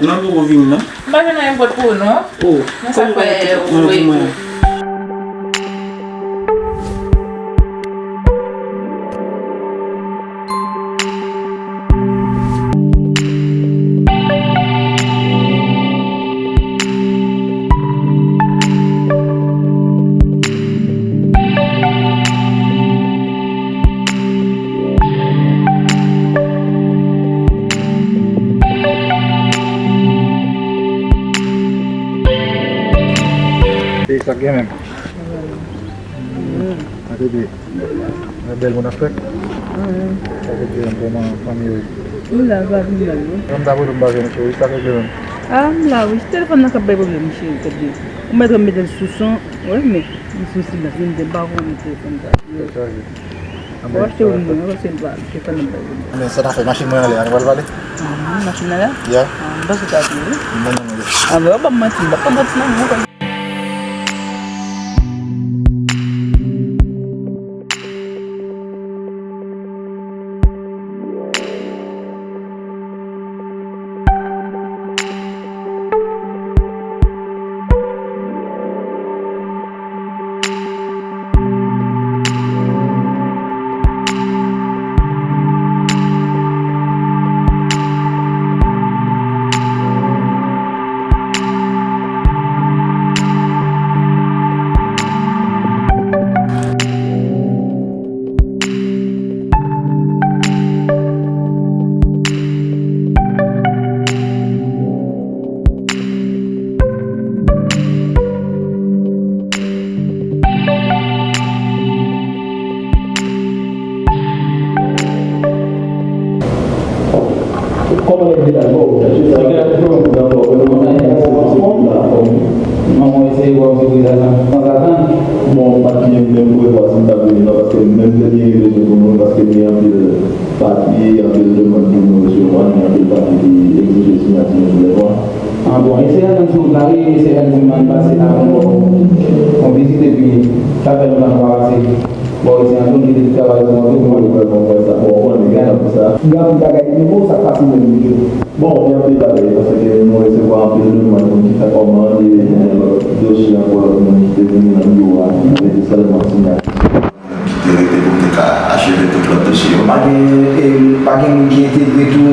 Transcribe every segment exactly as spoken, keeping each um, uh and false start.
Mwen poko vini non. M pa jwenn anyen m pot pou ou non. Oh, men sa fè ou voye tou. E sa k gen menm? Sa te di, bèl moun ap fèt. Sa te di, kòman fanmi yo ye? Ou la, pa vin la, non? Mwen ta pwoblèm pa vin, cheri, sa te di menm. Ah, m la, wi. Telefòn nan k ap bay pwoblèm, cheri, tèt de. Ou mèt mete l sou son, wi, men. M sou silans, m te pa konnen telefòn sa. Yo chaje. Ou achte yon mwen, paske m pa, telefòn nan bay. Men sa n a fè, machin mwen anlè, nou pral pale? Mhm, machin nan la? Ya. Ah, m panse w t ap ye, wi. Non, non, non. Ah, men w ap ban m manti, m p ap ban manti non, mwen. Kòman nèg vin la? Bon, mesye, sa va. Mwen eseye wè w sou Zazan. San Zazan? Bon, m pa t menm, menm prevwa si m t ap vini non, paske m menm te byen rive sou nou, paske m gen anpil papye, anpil demann pou nou resevwa, gen anpil papye ki egzije siyati nou tou lè twa. Ah, bon, eseye atann sou wout la, wi, eseye al di m al pase la, bon, on vizit epi sa fè lontan nou pa pase. Bon, isi an tou, m kite travay sou mwen tou, mwen. Bon, bon, bon, bon, sa, bon, bon, bon, bon, sa. Gen anpil bagay ki nouvo, sa k pase menm, wi. Bon, gen anpil bagay, paske nou resevwa anpil demann, moun ki fè kòmand, e gen lòt dosye ankò, lòt moun ki te vini nan biwo a, nou te di sèlman siyati. Ki te rete pou m te ka acheve tout lòt dosye yo. Pa gen, e, pa gen moun ki entegre tou,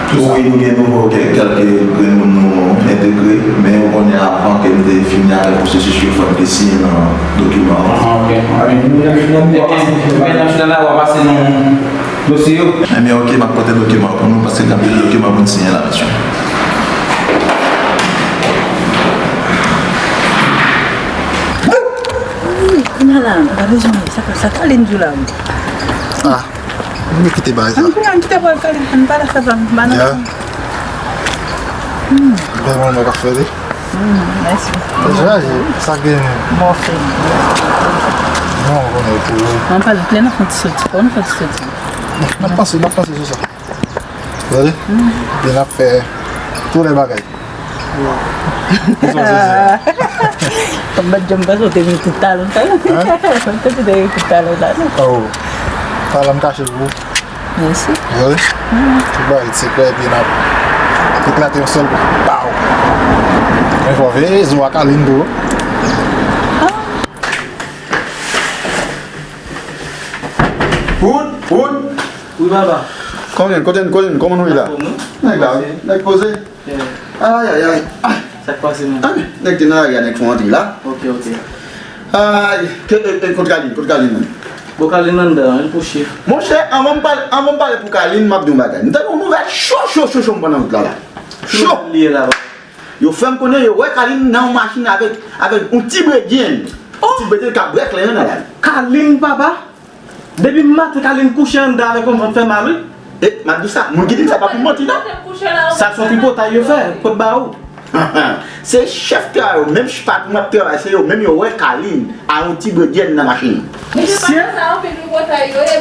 tou sa? Wi, nou gen nouvo kè-, kèlke grenn moun nou entegre, men ou konnen avan ke m te fini avèk pwosesis yo, fò m te siyen nan dokiman an. Ah, ok. Enben, enben, enben, nan final la, w a pase nan dosye yo. Enben, ok, m ap pote dokiman pou nou, paske gen anpil dokiman pou n siyen la, mesye. Wi, kounye a la, m pa bezwen sa, sa Kalin di w la. Ah, m kite bagay sa. Ann kite bagay Kalin, ann pale sa, pa nan. Ya. Hmm. Bèl moun nan k ap fè li. Hmm, mèsi. Sa gen. Mòfin. Non, konnen pou. Ann pale, lè n ap fè ti soti, fò n fè ti soti. N ap panse, n ap panse sou sa. Tande? Epi n ap fè tout lè bagay. Kisa w sezi a? Konbèt jan m panse w te gen kout talon sa. Hein? Ou te gen kout talon sa, non? Oh. Talon m kache pou ou. Mèsi. Tande? Tout bagay sekrè, epi n ap eklate yon sèl kou. Pow! Men fò veye zo a Kalin tou. Wood, Wood! Wi, papa. Kòman, kote n, kote n, kòman nou ye la? Nèg la, wi. Nèg poze. Ay, ay, ay. Sa k pase, menm? Ah, nèg te nan lari a, nèg fè yon antre la. Ok, ok. Ay, ke, e, e, kot Kalin, kot Kalin, menm? Bon, Kalin anndan, li pou chif. Monchè, anvan m pale, anvan m pale pou Kalin, m ap di yon bagay. M tande yon nouvèl cho, cho, cho, cho, m pran nan wout la, la. Cho! Ki nouvèl li ye la, papa? Yo fè m konnen yo wè Kalin nan yon machin avèk, avèk yon ti bredyen. Oh! Ti bredyen k ap brèk lè yon nan la. Kalin, papa? Depi maten Kalin kouche anndan avèk yon vant fè mal, wi. E, m ap di w sa, moun ki di m sa pa pou manti, non. Sa se yon tripotay yo fè, kot ba ou. Se chèf travay yo, menm patwon m ap travay, se yo menm yo wè Kalin a yon ti bredyen nan machin. Mesye,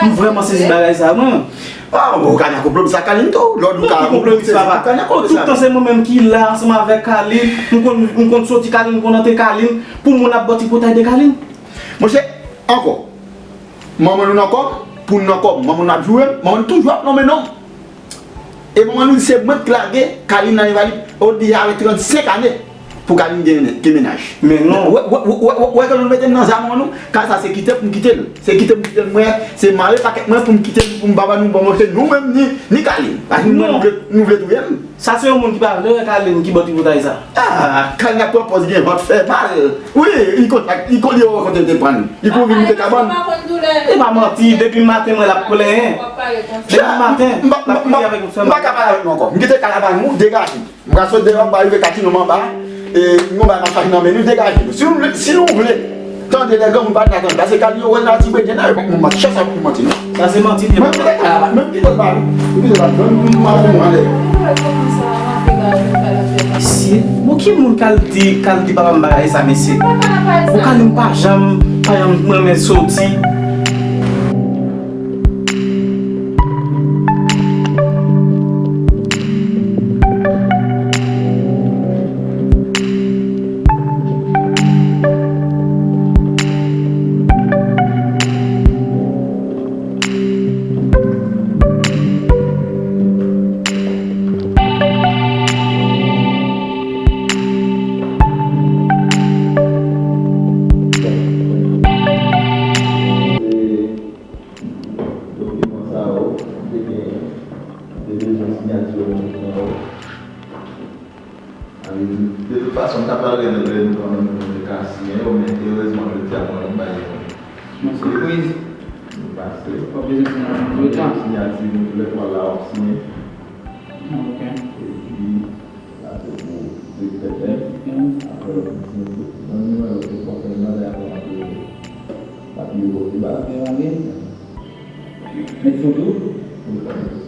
m vrèman sezi bagay sa, mwen. Ah, bon, ou ka nan konplo sa Kalin tou. Lòd ou ka konplo sa, papa. Tout tan se mwen menm ki la ansanm avèk Kalin. M konn, m konn soti Kalin, m konn antre Kalin. Pou moun ap bò tripotay de Kalin. Monchè, ankò. Manman nou nan kòb, pou nou nan kòb, manman nou ap joure, manman nou toujou ap nonmen non. E manman nou di se mwen k lage Kalin nan envalid, o deja avèk trannsenk ane pou Kalin gen ke mennaj. Men non. Wè, wè, wè, wè, wè, wè, wè, nou mete m nan zam an nou, kay sa se kite pou m kite l. Se kite pou m kite l, mwen, se mare pakèt mwen pou m kite l, pou m pa ban nou bon manje, nou menm, ni, ni Kalin. Paske nou menm, nou vle, nou vle touye l. Sa se yon moun ki pa vle wè Kalin ki bò tripotay sa. Ah, Kalin ap pran pòz gen vant fè mal. Wi, li kontak, li konn yo rankontre te pran. Li kouri moute kabann. E pa manti, depi maten mwen l ap plenyen. Depi maten, l ap kriye avèk m fè mal. M pa ka pale avèk nou ankò. M kite kay la ba nou, degaje. M ka sot deyò, m pa rive Katino m anba. E, m gon bagay m ap chache nan men nou, degaje nou. Si nou vle, si nou vle tande lè granmoun pale, n a tande. Paske Kalin yo wè l nan ti bredyen nan, yo pa k moun manti. Chak sa pou manti, non. Sa se manti li ye. Mwen, m kite kay la ba nou, m kite l ba nou, m kite l ba nou, m kite l ba nou, m ale. Mesye, bon, ki moun k al di, k al di papa m bagay sa, mesye? Bon, Kalin pa janm, pa janm renmen soti. Dokiman sa yo, te gen, te bezwen siyati moun nan yo. Sa vle di, de tout fason, m ta pral rele nou kanmenm pou nou te ka siyen yo, men erezman, jodi a, mwen menm, m pa gen yon sipriz. Nou pase. W ap bezwen siyati moun yo, tan. Siyati moun, lè w al la, w ap siyen. Ah, ok. Epi, sa se pou direktè tèks. Apre, w ap siyen tout. Nan nimewo yo, se kòmsi nan lè a, w ap rele. Papiye yo, se ba. Papiye yo, ale. Met foto. Wi, sa se.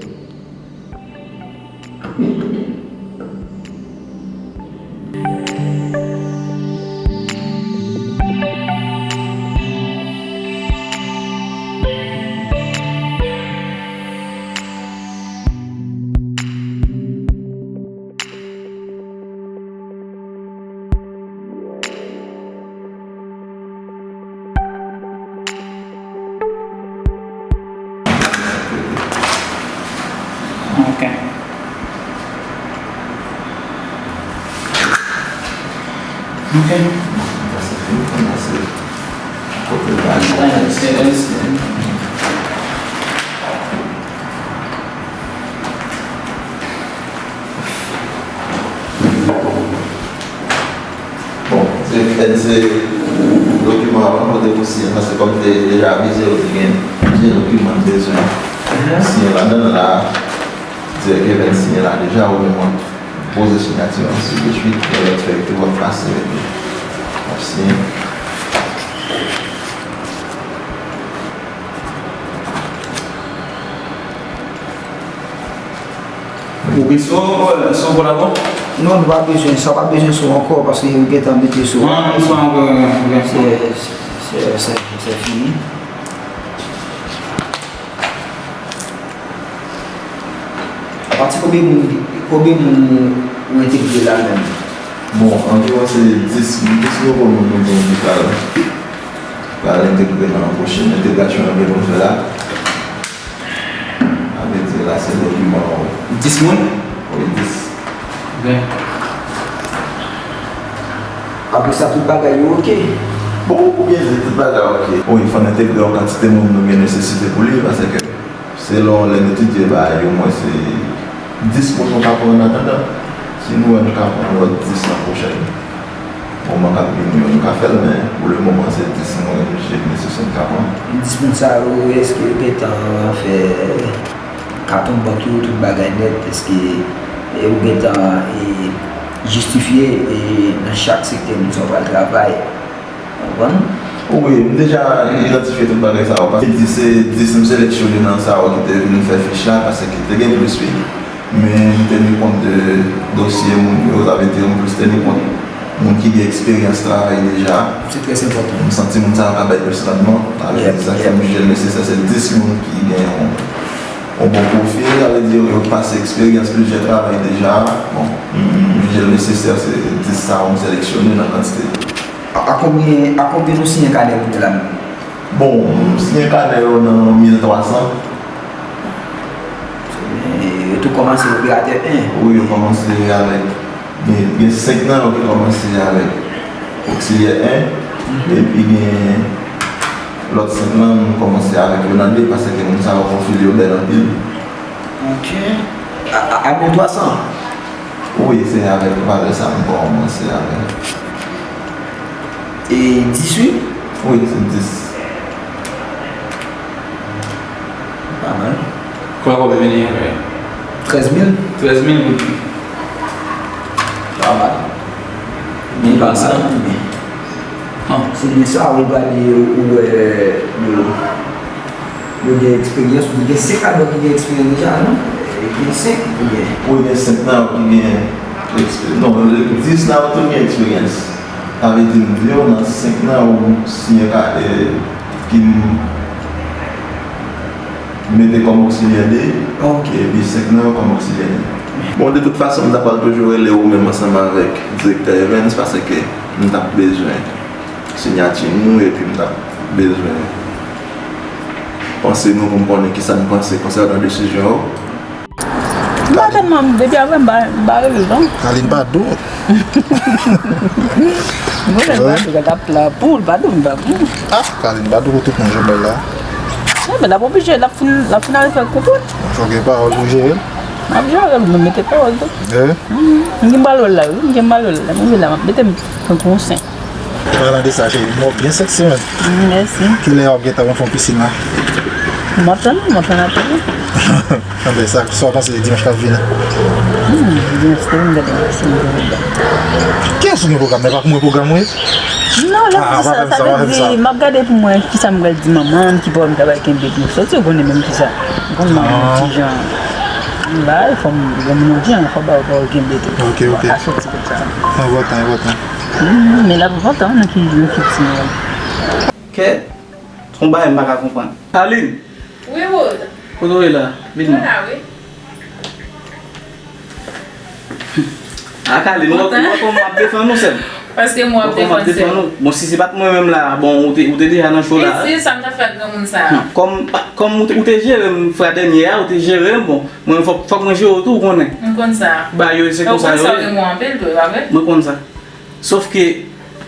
Ok. Ok. Sa se fini, sa se kote l va jwe. Bon, se, se dokiman an, mwen pote pou siyen, paske kòm m te deja avize yo, te gen plizyè dokiman m bezwen siyen ladan l la, direktè Kevin siyen la deja, ou menm w ap poze siyati an sou de suit, gen lòt fèy tou w ap pase, w ap siyen. Ou gen son, son kolabo? Non, nou pa bezwen, sa pa bezwen son ankò, paske yo gentan mete son. Ah, son ankò, ok. Se, se, se, se fini. Apati konbyen moun, konbyen moun ou entegre la menm? Bon, anviwon se dis, dis nouvo moun nou gen ki pral, pral entegre nan pwochen entegrasyon yo gen pou fè la. Sa vle di la se dokiman ou. Dis moun? Wi, dis. Byen. Apre sa, tout bagay yo oke? Bon, ou byen di, tout bagay oke. Wi, fò n entegre yon kantite moun nou gen nesesite pou li, paske selon lè n etidye bagay yo, mwen se dis moun nou ka pran an atandan. Si nou wè nou ka pran lòt dis lan pwochèn moman k ap vini yo, nou ka fè l, men pou le moman, se dis moun nou jije nesesite n ka pran. Dis moun sa yo, èske yo gentan fè katon bank yo, tout bagay nèt? Èske, e, ou gentan, e, jistifye, e, nan chak sektè moun sa yo pral travay? Ou konprann? Wi, m deja idantifye tout bagay sa yo. Paske dis, se dis m seleksyone nan sa yo ki te vin fè fich la, paske te gen plis, wi. Men m teni kont de dosye moun yo, sa vle di m plis teni kont moun ki gen eksperyans travay deja. Se trè enpòtan. M santi moun sa yo ka bay plis randman. Sa vle di sa fè m jije l nesesè se dis moun ki gen yon, yon bon pwofil, sa vle di yo pase eksperyans plizyè travay deja. Bon, m, m jije l nesesè se dis sa yo m seleksyone nan kantite. A, a konbyen, a konbyen nou siyen kanè yo la menm? Bon, m siyen kanè yo nan mil twa san. E, Tou kòmanse operatè en. Wi, yo kòmanse avèk, gen, gen senk nan yo ki kòmanse avèk oksilyè en, epi gen lòt senk lan, nou kòmanse avèk yo nan de, paske moun sa yo pwofil yo bèl anpil. Ok. A, a, a mil twa san? Wi, se avèk valè sa m kòmanse avèk. E dis wi? Wi, se dis. Pa mal. Konbyen kòb vini? Trèz mil. Trèz mil goud. Pa mal. Men pa mal, men. Se byen sa, ou gade, ou wè, yo, yo gen eksperyans, ou gen senk ladan ki gen eksperyans deja, non? E gen senk, ou gen. Wi, gen senk nan yo ki gen eksperyans. Non, dis nan yo tout gen eksperyans. Sa vle di, m di w, nan senk nan yo, m siyen ka, e, ki m mete kòm oksilyè de, epi senk nan yo kòm oksilyè de. Bon, de tout fason, m ta pral toujou rele ou menm ansanm avèk direktè Evans, paske m t ap bezwen siyati nou, epi m t ap bezwen panse nou pou m konnen kisa n panse konsènan desizyon yo. M pa tèlman, depi apre m pa, m pa rele l non. Kalin pa dou. Mwen menm pa dou, gad ap la pou l, pa dou, m pa pou. Ah, Kalin pa dou pou tout moun jwenn bèl la. Non, men l ap oblije, l ap fin, l ap fin ale fè l konprann. Fòk gen pawòl pou jere l. M ap jere l, mwen mete pawòl tou. Eh? Mhm. M gen m pral wè l la, wi, m gen m pral wè l la. Mwen la, m ap mete m tankou yon sen. Palan de sa, cheri, m wè w byen sèksi menm. Mm, mèsi. Kilè w ap gentan fè yon pisin la? M ap tann, m ap tann apèl. Anben, sa, sa w panse de dimanch k ap vini? Hmm, dimanch k ap vini, gade, si m gen pwogram. Kiyès ou gen pwogram? Men pa pou mwen pwogram, wi. Non, lè m di sa, sa vle di, m ap gade pou mwen kisa m pral di manman m, ki bò m ta pral kenbe pou m soti, ou konnen menm kisa. M konn manman m ti jan. M ba l, fò m, lè m di an, fò ba w, ba w kenbe tou. Ok, ok. Pa soti konsa. Enpòtan, enpòtan. Hmm, men l ap enpòtan, nan ki, nan ki ti mwen. Kè, se yon bagay m pa ka konprann. Aline! Wi, Wood. Kote w ye la? Vin non. Mwen la, wi. A, Kalin, ou wè kòman m ap defann ou, sè m? Paske mwen ap defann, sè m. Bon, si se pa t mwen menm la, bon, ou te, ou te deja nan cho la. Isi, sa m ta fè ak granmoun sa a? Hmm, kòm, kòm ou te, ou te jere m, fwa dènye a, ou te jere m, bon, mwen fòk, fòk mwen jere w tou, ou konnen. M konn sa. Ba yo, se konsa yo ye. Ou konn sa, ou renmen w anpil tou, e pa vre? Mwen konn sa. Sòf ke,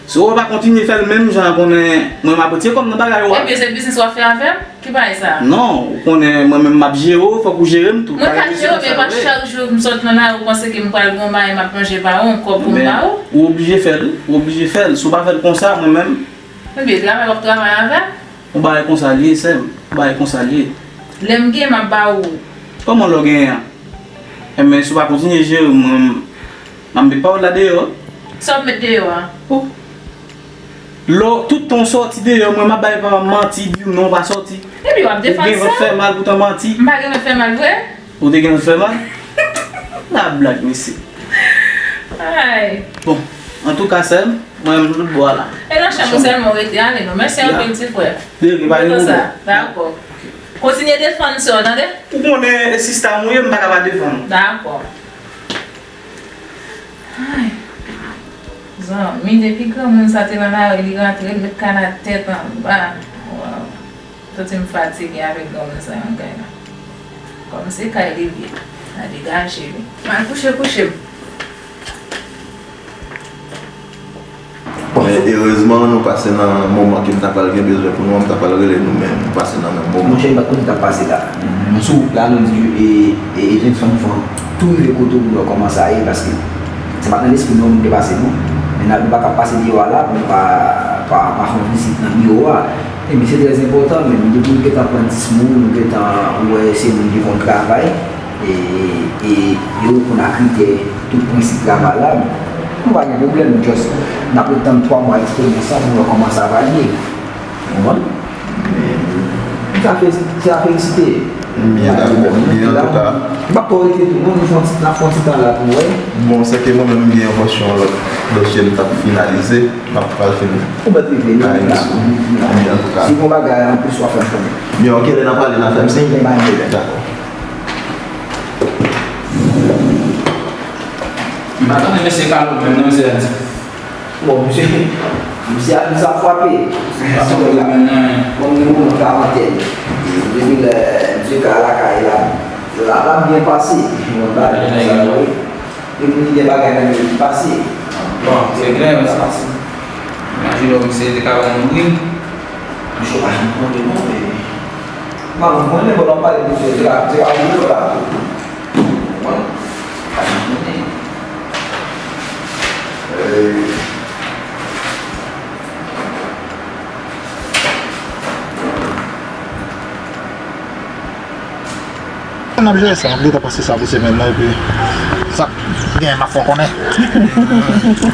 si w pa kontinye fè l menm jan an, konnen mwen m ap retire kò m nan bagay ou a. Ebyen, se biznis w ap fè avè m? Ki bagay sa a? Non, ou konnen mwen menm m ap jere w, fòk ou jere m tou. Mwen ka jere w, men pa chak jou m sot nan lari ou panse ke m pral gen yon bagay m ap manje pa ou, yon kòb pou m ba ou. Men, ou oblije fè l, ou oblije fè l. Si w pa fè l konsa, mwen menm. Ebyen, travay w ap travay avè m? Yon bagay konsa l ye, sè m. Yon bagay konsa l ye. Lè m gen, m ap ba ou. Kòman lè w genyen an? Enben, si w pa kontinye jere m, mwen, m ap met pawòl la deyò. Sa w ap met deyò a? Oh. Lè w, tout tan w sòti deyò, mwen, m ap bay papa m manti, di w non, w pa sòti. Epi w ap defann sa? Ou gen vant fè mal, poutan manti. M pa gen vant fè mal vre? Ou te gen vant fè mal? La blag, mesye. Ay. Bon, antouka, sè m, mwen menm tout bò a la. E nan chanm ou sèlman w rete, ale non. Mèsi anpil, ti frè. De rien, pa gen pwoblèm. Dakò. Kontinye defann sè w, tande? Ou konnen sista m ou ye, m pa ka pa defann ou. Dakò. Ay. Zanmi, depi granmoun sa te nan lari, li rantre, l met kanape tèt anba. Waw. Santi m fatige avèk granmoun sa nan kay la. Kòm se kay li ye, a degaje li. M al kouche, kouche m. Men erezman, nou pase nan moman ke m ta pral gen bezwen pou nou an, m ta pral rele nou, men nou pase nan menm moman. Monchè, m pa t konn sa k ap pase la. M sou wout la, nou di, e, e, e jenn fanm, fanm, tou rive kote w pou wè kòman sa ye, paske se pa t nan lespri nou pou nou te pase, non. Men n ap di pa t ap pase deyò a la, pou nou pa, pa, pa fè yon vizit nan biwo a. Ebyen, se trè enpòtan, men depi nou gentan pran dis moun, nou gentan wè se moun ki konn travay, e, e, e yo reponn a kritè tout prensip la valab, nou pa gen pwoblèm, just n ap ret tann twa mwa eksperyans lan pou nou wè kòman sa va ye. Ou konprann? Men, sa fe-, sa felisite. Byen, byen, antouka. M pa ko rete tou, non, nou fè yon ti, n ap fè yon ti tan la pou wè. Bon, se ke mwen menm, m gen yon pòsyon lòt dosye m t ap finalize, m ap pral fin. Ou mèt rive, nou la. Byen, antouka. Si gon bagay anplis w ap fè m konnen. Byen, ok, lè n ap pale, n a fè m siy. Gen pa gen pwoblèm. Dakò. M pa tande mesye Kalo menm non, mesye a di. Bon, misye, misye ap, misye ap frape. Misye ap frape la. Bon, nou nan karantèn. Depi lè misye ka lakay la, L ap, l ap byen pase. Yon bagay konsa, wi. Depi li gen bagay nan men li ki pase. Bon, se klè, men sa pase. Imajine w, misye te ka ban m moun ri. Misye pa janm konnen non, men. M pa konnen, bon, n ap pale de misye, se ka, se ka vin la. Bon, pa janm konnen. Eh. N ap jere sa, m ap gentan pase sa pou semèn nan, epi sa k gen, m ap fè w konnen.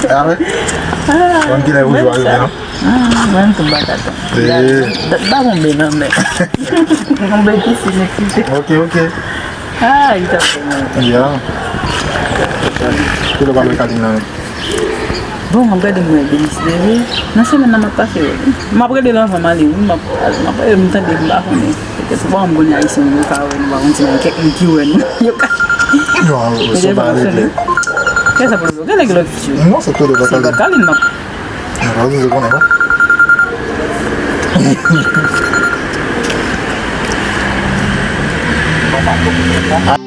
E apre? Konn kilè ou jwe arive, non? Ah, mwen tou baka tan. Eh. Dat pa gonbe nan men. Gonbe ki si nekite. Ok, ok. Ah, li ta fè mwen. Ya. Kilè w pral wè Kalin nan? Bon, m ap gade mwen Denis leve. Nan semèn nan, m ap pase wè li. M ap rele l anvan m ale, wi. M ap, m ap rele l, m tande, m pa konnen. Petèt, ou pa konn, konnen Ayisyen, nou pa wè, nou pa konn si gen kèk moun ki wè nou. Yo ka. Non, se pa rele. Kè sa pou yo? Gen lè gen lòt fi. Non, se tou de Kalin. Kalin, m ap. Non, se konnen, non?